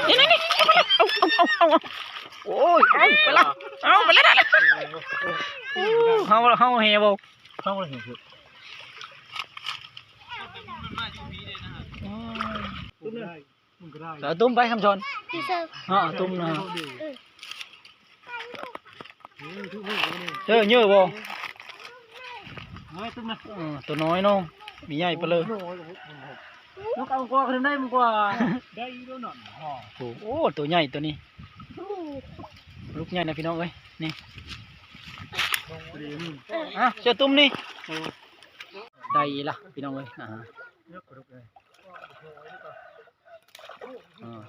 ນີ້ໆ ເອົາ ເອົາ ເອົາ ເອົາ ໂອ້ຍ ເອົາໄປລະ ເອົາໄປລະ ເຮົາ ເຮົາແຫ່ບໍ່ ເຮົາແຫ່ ເອົາຕຸ້ມໄປຄຳສອນ ເນາະ ຕຸ້ມນະ ເອີ ເຈີເຍີ້ບໍ່ ເອີ ໂຕນ້ອຍເນາະ ມີໃຫຍ່ປະເລີຍ ນົກເອົາກວ່າຂຶ້ນໄດ້ມັນກວ່າ ໄດ້ຢູ່ເນາະ ໂອ້ ໂອ້ ໂຕໃຫຍ່ໂຕນີ້ ລູກໃຫຍ່ນະພີ່ນ້ອງເອີຍ ນີ້ ອ່ະ ເສື້ອຕຸ້ມນີ້ ໄດ້ອີກລະພີ່ນ້ອງເອີຍ ອ່າ ອ່າ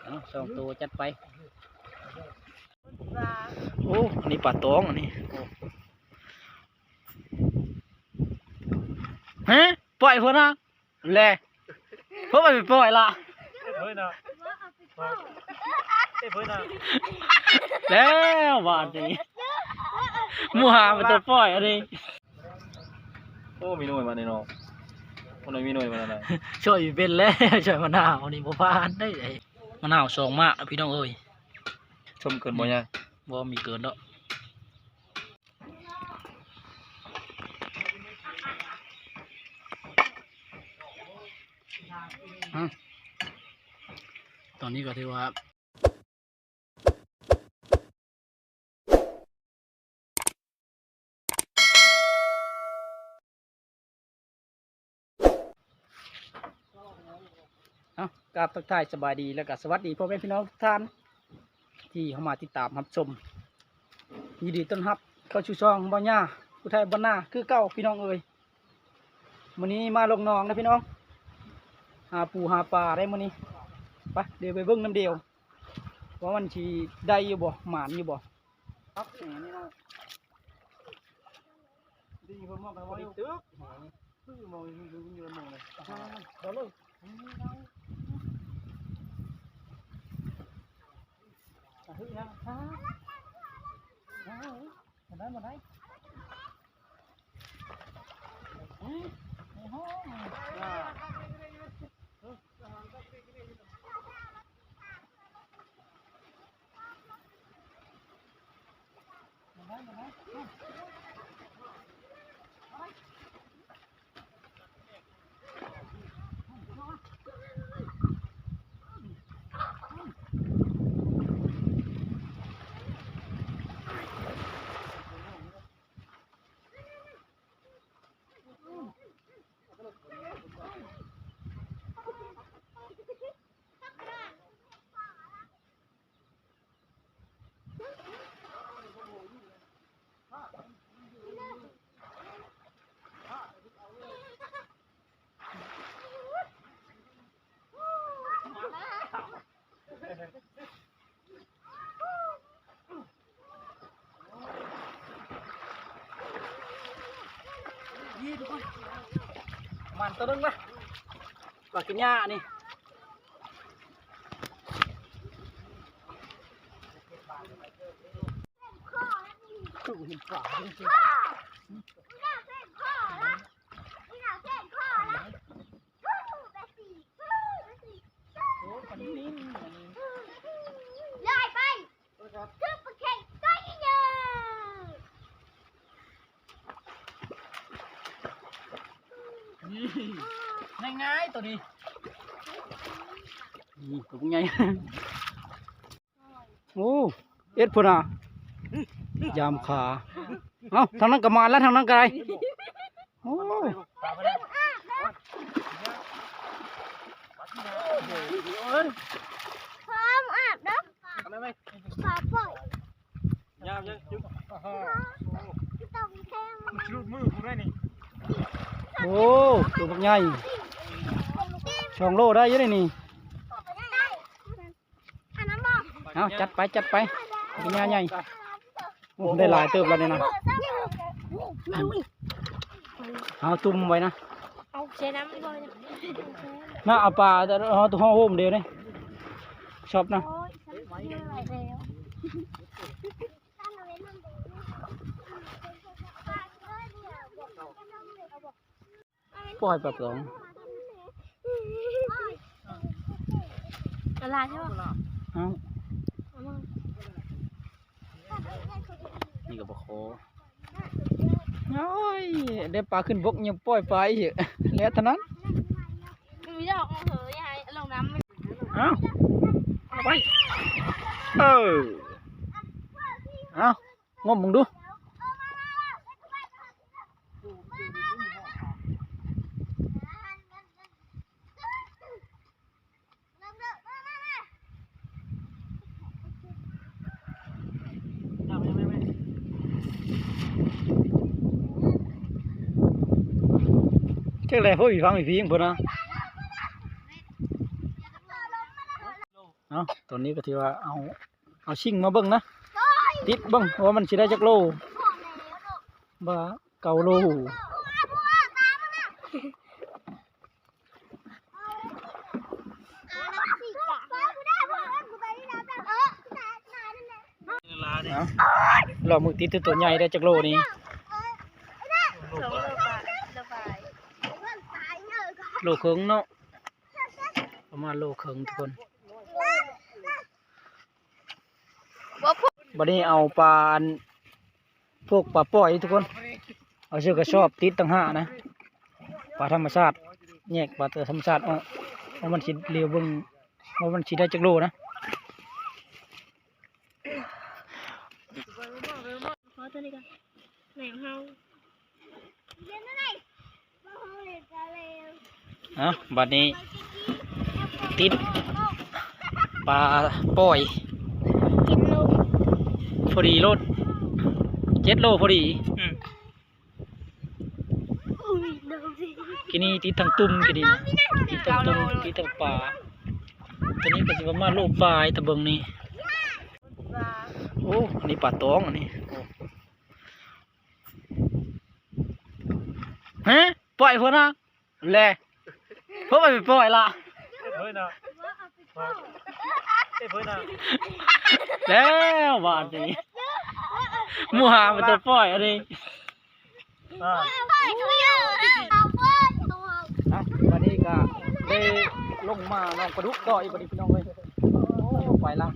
ເອົາ ສອງໂຕຈັດໄປ ໂອ້ ອັນນີ້ປາຕອງ ອັນນີ້ ຮະ ປ່ອຍເພິ່ນນະ ແລະ ເພິ່ນໄປປ່ອຍລະ ເຮີ້ຍນະ ເຮີ້ຍນະ ແລ້ວບາດນີ້ ໝູ່ຫາເປັນຕົວປ່ອຍອັນນີ້. ໂອ້ ມີໜ່ວຍມານີ້ເນາະ ຄົນໃດມີໜ່ວຍມານັ້ນນະ ຊ່ອຍເປັນແລ້ວ ຊ່ອຍມະນາວນີ້ບໍ່ຜ່ານໄດ໋ ມະນາວສອງໝາກພີ່ນ້ອງເອີຍ ຊົມເກີນບໍ່ຍາຍ ບໍ່ມີເກີນດອກ ອືມ ຕອນນີ້ກໍຖືວ່າ ເອົາ ກາບທັກທາຍສະບາຍດີ ແລ້ວກະສະຫວັດດີພໍ່ແມ່ພີ່ນ້ອງທຸກທ່ານ ທີ່ເຂົ້າມາຕິດຕາມຮັບຊົມ ຍິນດີຕ້ອນຮັບເຂົ້າສູ່ຊ່ອງບ່າວຫຍ້າ ຜູ້ໄທບ້ານນາຄືເກົ່າພີ່ນ້ອງເອີຍ. ມື້ນີ້ມາລົງໜອງນະພີ່ນ້ອງ ຫາປູຫາປາໄດ້ມື້ນີ້ ໄປ ດຽວໄປເບິ່ງນຳດຽວ ວ່າມັນຊິໄດ້ຢູ່ບໍ່ ໝານຢູ່ບໍ່ ຄັກແນ່ນີ້ເນາະ ດີເພິ່ນມອງກັນວ່າຢູ່ຕຶກ ຄືມອງຢູ່ ຢູ່ ຢູ່ມອງເລີຍ ດາວເລີຍ ອະ ເຮີ້ຍນະ ບໍ່ໄດ້ ບໍ່ໄດ້. ນີ້ທຸກຄົນ ປະມານໂຕໜຶ່ງນະ ປາກິນຫຍ້ານີ້ ເຫັນປາ ລອຍໄປ ຄືປາເຄັງຕົວໃຫຍ່ໆ ນີ້ ງ່າຍໆ ໂຕນີ້ ນີ້ ໂຕໃຫຍ່ ໂອ້ ເອັດພຸ້ນນະ ຍາມຂາ ເອົ້າ ທາງນັ້ນກໍມາແລ້ວ ທາງນັ້ນກໍໄດ້ ໂອ້ ພ້ອມອາບເດີ ພ້ອມປ່ອຍ ຍາມຍັງຈຸ ຕ້ອງແທງ ມັນຊິຫຼຸດມືກູໄດ້ນີ້ ໂອ້ ໂຕບັກໃຫຍ່ ສອງໂລໄດ້ຢູ່ເດ້ນີ້. ເອົາ ຈັດໄປ ຈັດໄປ ມີຫຍ້າໃຫຍ່ ໂອ້ ໄດ້ຫຼາຍເຕີບແລ້ວນີ້ນະ ເອົາ ຕຸ້ມໄວ້ນະ ເອົາໃສ່ນ້ຳບໍ່ ນະ ເອົາປາ ເອົາໂຮມດຽວນີ້ ຊອບນະ ໂອ້ຍ ປ່ອຍປາກອງ ລະລາຍໃຊ່ບໍ່? ເອົ້າ ເອົາມາ ນີ້ກໍບໍ່ຂໍ ໂອ້ຍ ໄດ້ປາຂຶ້ນບົກຍັງປ່ອຍປາອີກ ແລ້ວເທົ່ານັ້ນ ມີດອກເອີ ຢ່າໃຫ້ລົງນ້ຳ ເອົ້າ ເອົາໄປ ເອີ ເອົາ ງົມເບິ່ງດູ. ຈັກແຫຼະ ໂອ້ຍ ຟັງອີພີງພຸ້ນນະ. ເອົາ ຕອນນີ້ກໍຖືວ່າເອົາ ເອົາຊິງມາເບິ່ງນະ ຕິດເບິ່ງວ່າມັນຊິໄດ້ຈັກໂລ ວ່າເກົ້າໂລ. ເອົາ ລອງເບິ່ງຕິດຕົວໃຫຍ່ໄດ້ຈັກໂລນີ້ ສອງໂລປາຍ ໂລປາຍ ໂລເຄິ່ງເນາະ ປະມານໂລເຄິ່ງທຸກຄົນ. ບໍ່ ບັດນີ້ເອົາປາ ອັນ ພວກປາປ່ອຍທຸກຄົນ ເອົາໃສ່ກະສອບຕິດຕ່າງຫາກນະ ປາທຳມະຊາດ ແຍກປາທຳມະຊາດອອກ ວ່າມັນຊິຫຼຽວເບິ່ງວ່າມັນຊິໄດ້ຈັກໂລນະ. ຂໍຕົວນີ້ກ່ອນ ແມ່ນເຮົາ ເອົ້າ ບັດນີ້ຕິດປາປ່ອຍ ເຈັດໂລ ພໍດີໂລດ ເຈັດໂລພໍດີ. ອືມ ກີ້ນີ້ຕິດທັງຕຸ່ມ ກີ້ນີ້ນະ ຕິດທັງຕຸ່ມ ຕິດທັງປາ ຕົວນີ້ກໍຊິປະມານໂລປາຍ ຕາເບິ່ງນີ້. ໂອ້ ອັນນີ້ປາຕອງ ອັນນີ້ ຮະ ປ່ອຍເພິ່ນນະ ແລະ ເພິ່ນເອົາໄປປ່ອຍລະ ເອີຍນະ ເອີຍນະ ແລ້ວບາດນີ້ ໝູ່ຫາມັນຈະປ່ອຍອັນນີ້ ອ່າ ອ່ະ ບັດນີ້ກໍໄດ້ລົງມາໜອງປາດຸກຕໍ່ອີກບັດນີ້ພີ່ນ້ອງເອີຍ ໂອ້ ໄປລະ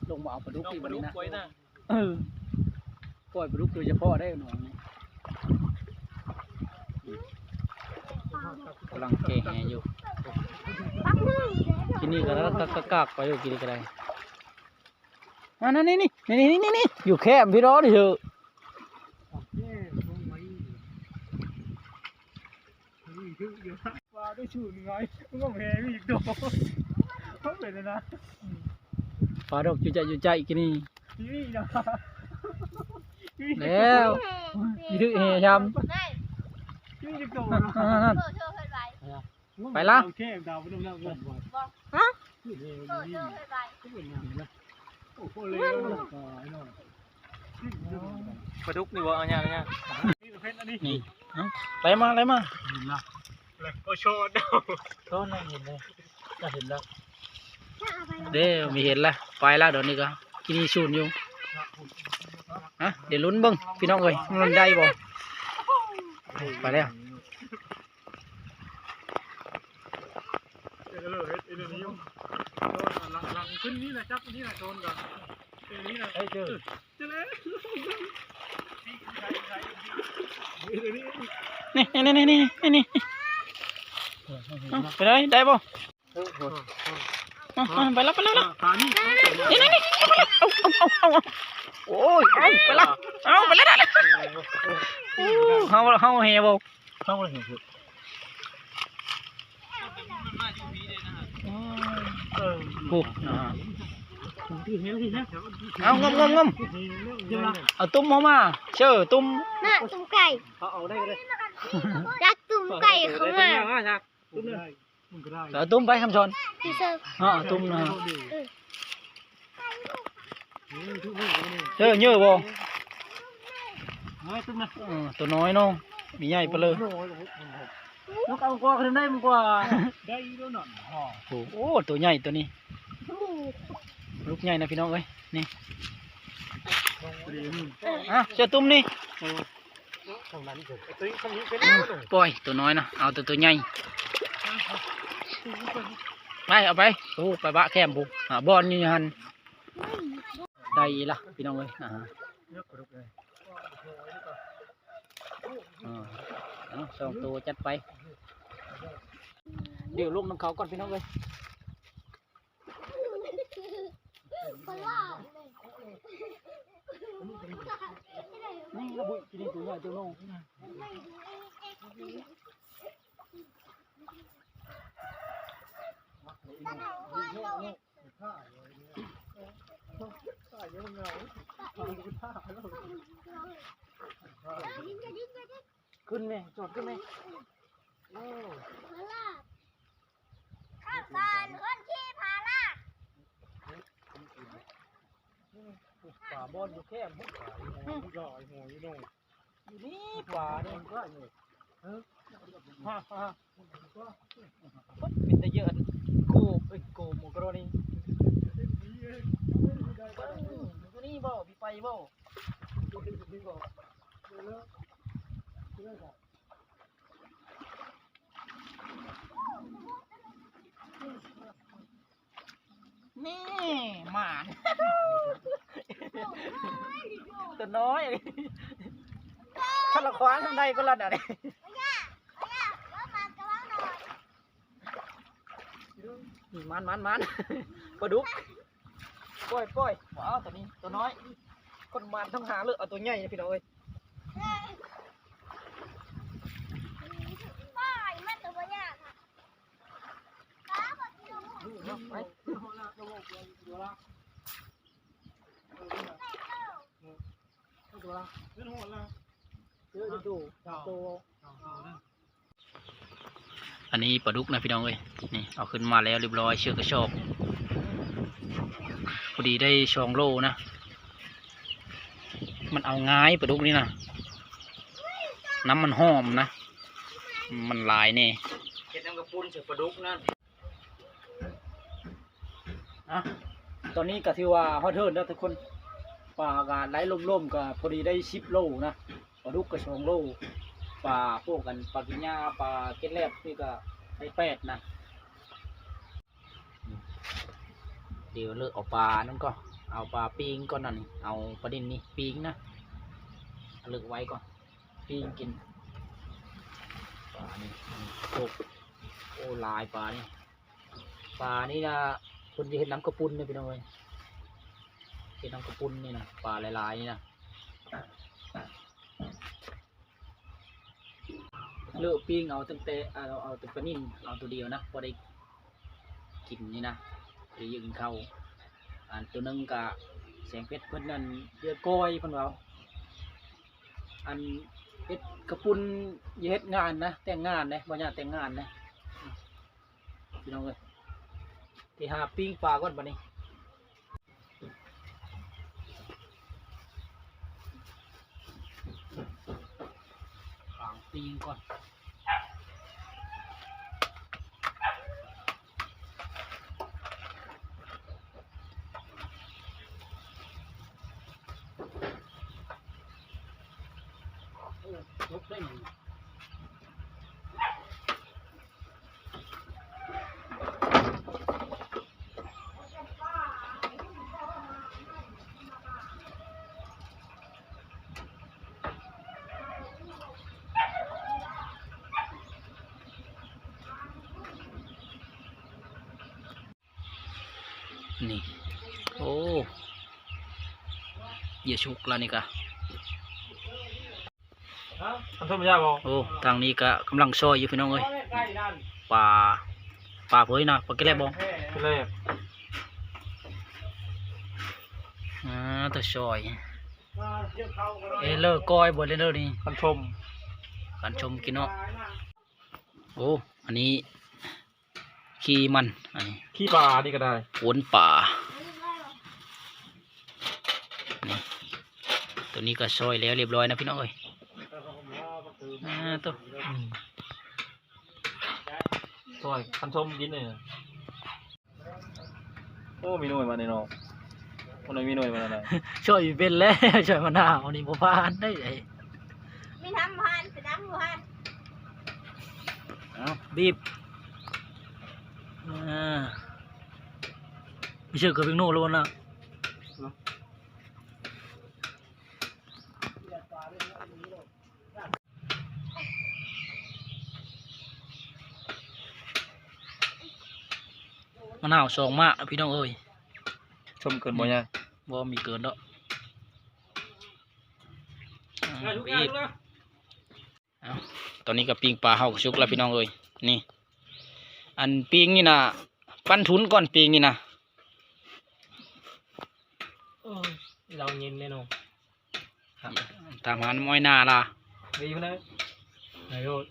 ລົງມາເອົາປາດຸກອີກບັດນີ້ນະ ເອີ ປ່ອຍປາດຸກໂດຍສະເພາະໄດ້ໜອງນີ້ ກຳລັງແກ່ແຫຢູ່ ກິນນີ້ກໍກະກາກໄປຢູ່ ກິນນີ້ກໍໄດ້ ນັ້ນໆ ນີ້ ນີ້ ນີ້ ຢູ່ແຄມພີ່ນ້ອງນີ້ເທີ. ປາໄດ້ສູນໄງ ມັນກໍແພງອີກດອກ ເປັນນະ ປາດອກຈຸໃຈຈຸໃຈກິນນີ້ ນີ້ນະ ແລ້ວ ມີຖືກແຫ່ຊ້ຳ ນີ້ອີກດອກ ນັ້ນໆ ໄປລະ ຮະ ປາດຸກນີ້ບໍ່ ເອົາຍາກ ເອົາຍາກ ນີ້ ໄລ່ມາ ໄລ່ມາ ໂອ້ ໂຊດ ໂຊດ ເຫັນແລ້ວ ເຫັນແລ້ວ ເດ້ ມີເຫັນລະ ໄປລະ ດອນນີ້ກໍກິນນີ້ສູນຢູ່ ຮະ ດຽວລຸ້ນເບິ່ງພີ່ນ້ອງເອີຍ ມັນໄດ້ບໍ່ ໄປແລ້ວ. ເອີ ເຮັດ ເຮັດອັນນີ້ຢູ່ ໂດນຫຼັງ ຫຼັງຂຶ້ນນີ້ນະ ຈັບອັນນີ້ນະ ໂດນກໍ ເອີ ນີ້ນະ ເອີ ເຈີ ເອີ ເຈີແລ້ວ ນີ້ ນີ້ ນີ້ ນີ້ ນີ້ ນີ້ ນີ້ ເອົ້າ ໄປໄດ້ ໄດ້ບໍ່? ເອີ ເອີ ເອີ ໄປລະ ໄປລະ ໄປລະ ປານີ້ ນີ້ ນີ້ ນີ້ ເອົາ ເອົາ ເອົາ ເອົາ ໂອ້ຍ ເອົາ ໄປລະ ເອົາ ໄປລະ ໄດ້ລະ ໂອ້ ເຮົາ ເຮົາແຫ່ບໍ່? ເຮົາແຫ່ ເອີ ໂອ້ ເອົາ ງົມ ງມ ງົມ ເອົາຕຸ້ມເຮົາມາ ເຊີ ຕຸ້ມ ນ່າ ຕຸ້ມໄກ່ ເອົາ ເອົາໄດ້ ກໍໄດ້ ຈັກຕຸ້ມໄກ່ເຂົາມາ ຕຸ້ມໜຶ່ງ ເອົາຕຸ້ມໄປ ຄຳສອນ ເອີ ເອົາຕຸ້ມນະ ເອີ ເຈີເຍີະບໍ່? ເອີ ໂຕນ້ອຍເນາະ ມີໃຫຍ່ປະເລີ ລູກເອົາກວ່າຂຶ້ນໄດ້ມັນກວ່າ ໄດ້ຢູ່ແລ້ວນະ ໂອ້ ໂອ້ ໂຕໃຫຍ່ໂຕນີ້ ລູກໃຫຍ່ນະພີ່ນ້ອງເອີຍ ນີ້ ອ່ະ ເຈີຕຸ້ມນີ້ ປ່ອຍໂຕນ້ອຍນະ ເອົາແຕ່ໂຕໃຫຍ່ ໄປ ເອົາໄປ ໂອ້ ໄປປະແຄມພຸ້ນ ຫາບ່ອນຢູ່ຫັ້ນ ໄດ້ອີກລະພີ່ນ້ອງເອີຍ ອ່າ ອ່າ ເອົາ ສອງໂຕ ຈັດໄປ ດຽວລົງນຳເຂົາກ່ອນພີ່ນ້ອງເອີຍ. ນີ້ລະບຸ້ຍ ກິນໂຕໃຫຍ່ໂຕນ້ອຍ ຂຶ້ນແມ່ ຈອດຂຶ້ນແມ່ ໂອ້ ຂ້າສານຄົນຂີ່ພາລາ ປາບ່ອນຢູ່ແຄມພຸ້ນ ປາຢູ່ ຢູ່ນີ້ປານີ້ ເອີ ເປັນຕາຢ້ານ ໂກ ເອີຍ ໂກ ໝູກະໂຣນີ ເບິ່ງ ຢູ່ນີ້ບໍ່ ມີໄປບໍ່? ນີ້ ໝານ ຕົວນ້ອຍ ຄັນລະຄວ້ານທາງໃດກໍລະນັ້ນ ນີ້ ໝານ ໝານ ໝານ ປາດຸກ ປ່ອຍ ປ່ອຍ ວ້າວ ຕົວນີ້ ຕົວນ້ອຍ ຄົນໝານຕ້ອງຫາເລີກເອົາຕົວໃຫຍ່ນະ ພີ່ນ້ອງເອີຍ ປ່ອຍ ມັນຕົວບໍ່ຍາກ ອັນນີ້ປາດຸກນະພີ່ນ້ອງເອີຍ ນີ້ເອົາຂຶ້ນມາແລ້ວຮຽບຮ້ອຍ ເຊືອກກະສອບ ພໍດີໄດ້ສອງໂລນະ ມັນເອົາງ່າຍປາດຸກນີ້ນະ ນ້ຳມັນຫອມນະ ມັນຫຼາຍແດ່ ເຮັດນ້ຳກະປຸ້ນໃສ່ປາດຸກນັ້ນ. ອ່ະ ຕອນນີ້ກະຖືວ່າຮອດເຮືອນແລ້ວທຸກຄົນ ປາກະໄລ່ລົມໆ ກະພໍດີໄດ້ສິບໂລນະ ປາດຸກກະສອງໂລ ປາພວກອັນປາກິນຫຍ້າ ປາເກັດແລັບນີ້ກະໄດ້ແປດນະ ດຽວເລີກເອົາປານັ້ນກ່ອນ ເອົາປາປີ້ງກ່ອນນັ້ນ ເອົາປານິນນີ້ປີ້ງນະ ເລີກໄວ້ກ່ອນ ປີ້ງກິນ ປານີ້ ໂອ້ ໂອ້ ຫຼາຍປານີ້ ປານີ້ນະ ເພິ່ນຈະເຮັດນ້ຳກະປຸ້ນເດ້ພີ່ນ້ອງເອີຍ ເຮັດນ້ຳກະປຸ້ນນີ້ນະ ປາຫຼາຍໆນີ້ນະ ເລີກປີ້ງເອົາຕັ້ງແຕ່ ເອົາ ເອົາແຕ່ປານິນ ເອົາໂຕດຽວນະ ພໍໄດ້ກິນນີ້ນະ ໄດ້ຍື່ນເຂົ້າ ອັນໂຕໜຶ່ງກະແສງເພັດເພິ່ນນັ້ນເລືອດກ້ອຍເພິ່ນເວົ້າ ອັນເຮັດກະປຸ້ນຢ່າເຮັດງານນະ ແຕ່ງງານເດ້ ບໍ່ຢ່າແຕ່ງງານເດ້ ພີ່ນ້ອງເອີຍ ໄປຫາປີ້ງປາກ່ອນບາດນີ້ ຫາປີ້ງກ່ອນ ໂອ້ ຈົບໄດ້ ນີ້ ໂອ້ ຢາຊຸກລະນີ້ກະ ອັນສົມຢາບໍ່? ໂອ້ ທາງນີ້ກະກຳລັງຊອຍຢູ່ພີ່ນ້ອງເອີຍ ປາ ປາເພິ່ນນະ ປາກະແລັບບໍ່? ກະແລັບ ອ່າ ຕະຊອຍ ເອີ ເລີກກ້ອຍບໍ່ເລີນີ້ ຄັນຊົມ ຄັນຊົມກິນເນາະ ໂອ້ ອັນນີ້ ຂີ້ມັນ ອັນນີ້ ຂີ້ປານີ້ກະໄດ້ ໂກນປາ ນີ້ ໂຕນີ້ກະຊອຍແລ້ວຮຽບຮ້ອຍນະພີ່ນ້ອງເອີຍ ອ່າ ໂຕ ອືມ ຊອຍຄັນຊົມກິນເລີຍ ໂອ້ ມີໜ່ວຍມາແນ່ເນາະ ຄົນໃດມີໜ່ວຍມາແນ່ ຊ່ອຍເປັນແລ້ວ ຊ່ອຍມະນາວນີ້ບໍ່ຜ່ານໄດ້ ມີນ້ຳບໍ່ຫັ້ນ ເປັນນ້ຳບໍ່ຫັ້ນ ເອົາ ບີບ ອ່າ ມີເສື້ອເກີບເປັນໂນແລ້ວບໍ່ນະ? ມະນາວສອງໝາກ ພີ່ນ້ອງເອີຍ. ສົ້ມເກີນບໍ່ຍາຍ? ບໍ່ມີເກີນດອກ. ອ່າ ໄປອີກ. ເອົາ ຕອນນີ້ກໍປີ້ງປາເຮົາກໍສຸກແລ້ວ ພີ່ນ້ອງເອີຍ. ນີ້ ອັນປີ້ງນີ້ນະ ປັ້ນທຸນກ່ອນ ປີ້ງນີ້ນະ. ໂອ້ຍ ລາວເຢັນແນ່ນອນ. ຖາມຫານ້ຳອ້ອຍໜ້າລະ ດີພຸ້ນເດີ. ໄດ້ໂລດ.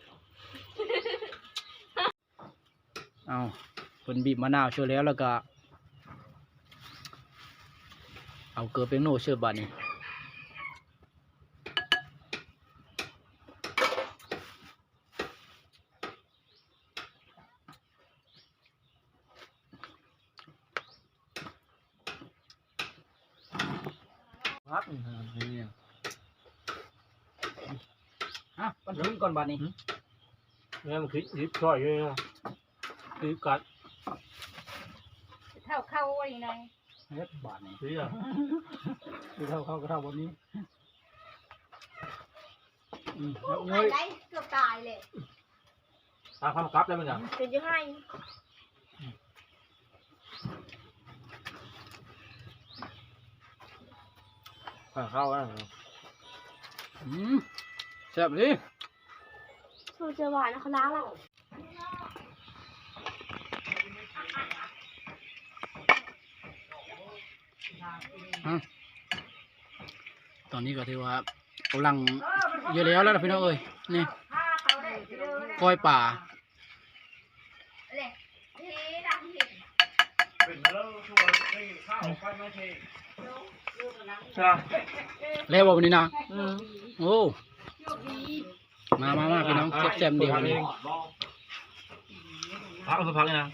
ເອົາ ເພິ່ນບີບມະນາວເສີແລ້ວ ແລ້ວກະເອົາເກີແປ້ງໂນເສີບາດນີ້. ພັກ ອ່ະ ປັ້ນທຸນກ່ອນບາດນີ້. ແມ່ນ ມັນຄືອີບຊ່ອຍຢູ່ນະ ຄືກັດ ເທົ່າເຂົ້າໄວ້ໜ່ອຍ. ເຮັດບາດນີ້ ເສຍ ຄືເທົ່າເຂົ້າກໍເທົ່າບໍ່ມີ. ອືມ ໄດ້ ເກືອບຕາຍແຫຼະ. ຕາມຄຳກັບໄດ້ມັນຫຍັງ ເປັນຈັ່ງໃດ? ເຂົ້າແລ້ວ. ອືມ ແຊບດີ. ສູດຈະຫວານນະ ເຂົາລ້າງແລ້ວ. ອືມ ຕອນນີ້ກໍຖືວ່າກຳລັງເຍາະແລ້ວລະ ພີ່ນ້ອງເອີຍ. ນີ້ ກ້ອຍປາ. ແລ້ວບໍ່ມື້ນີ້ນະ? ອືມ ໂອ້ ມາໆໆ ພີ່ນ້ອງ ແຊບໆ ເດີ ມື້ນີ້ ພັກ ພັກນີ້ນະ.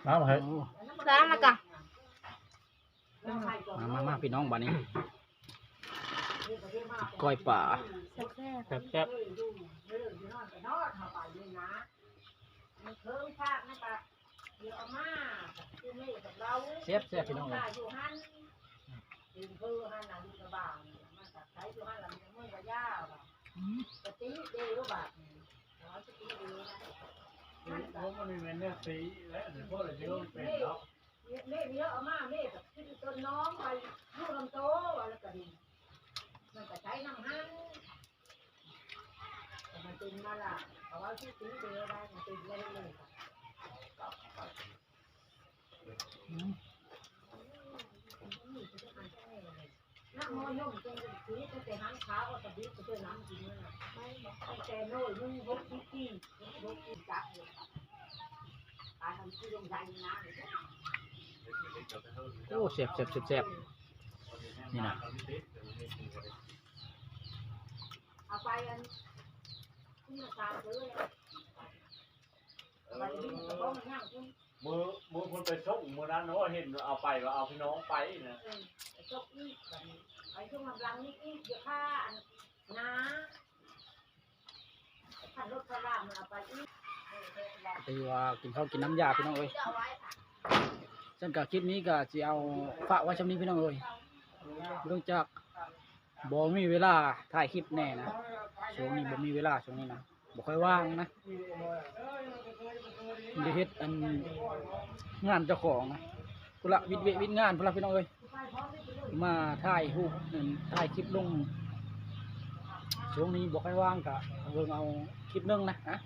ນ້ຳໃຫ້ ລ້າງແລ້ວກະ ມາໆໆ ພີ່ນ້ອງ ບາດນີ້ ກ້ອຍປາ ແຊບໆ ແຊບໆ. ແຊບໆ ພີ່ນ້ອງເອີຍ. ອືມ ໂອ້ ມັນມີແມ່ນແນວຕີແຫຼະ ເພາະລະຊິເວົ້າເປັນດອກ. ເມ ເມເອົາມາ ເມກໍຄືຕົ້ນນ້ອງໄປຢູ່ນຳໂຕ ວ່າແລ້ວກໍດີ ມັນກໍໃຊ້ນຳຫັ້ນ ມັນເປັນມາລະ ເຂົາເວົ້າຊື່ຕີເດໄດ້ ມັນເປັນໄດ້ເລີຍ. ອືມ ໂອ້ ແຊບໆໆໆ ນີ້ນະ. ມື້ ມື້ເພິ່ນໄປສົ່ງມື້ນັ້ນ ໂອ້ ເຫັນເອົາໄປ ວ່າເອົາພີ່ນ້ອງໄປນະ ເອີ ໄປສົ່ງອີກ ບັດນີ້ໄປຊ່ວງຫຼັງນີ້ອີກ ຢ່າພາອັນນາ ຄັນລົດເຂົາລາມມັນເອົາໄປອີກ. ຖືວ່າກິນເຂົ້າກິນນ້ຳຢາ ພີ່ນ້ອງເອີຍ. ຊັ້ນກະຄລິບນີ້ກະຊິເອົາຝາກໄວ້ຊ່ຳນີ້ ພີ່ນ້ອງເອີຍ ເນື່ອງຈາກບໍ່ມີເວລາຖ່າຍຄລິບແນ່ນະ ຊ່ວງນີ້ບໍ່ມີເວລາ ຊ່ວງນີ້ນະ ບໍ່ຄ່ອຍວ່າງນະ ໄດ້ເຮັດອັນງານເຈົ້າຂອງນະ ພຸ້ນລະ ວິດວຽກວິດງານພຸ້ນລະ ພີ່ນ້ອງເອີຍ. ມາຖ່າຍຮູບ ຖ່າຍຄລິບລົງ ຊ່ວງນີ້ບໍ່ຄ່ອຍວ່າງ ກະເບິ່ງເອົາຄລິບໜຶ່ງນະ.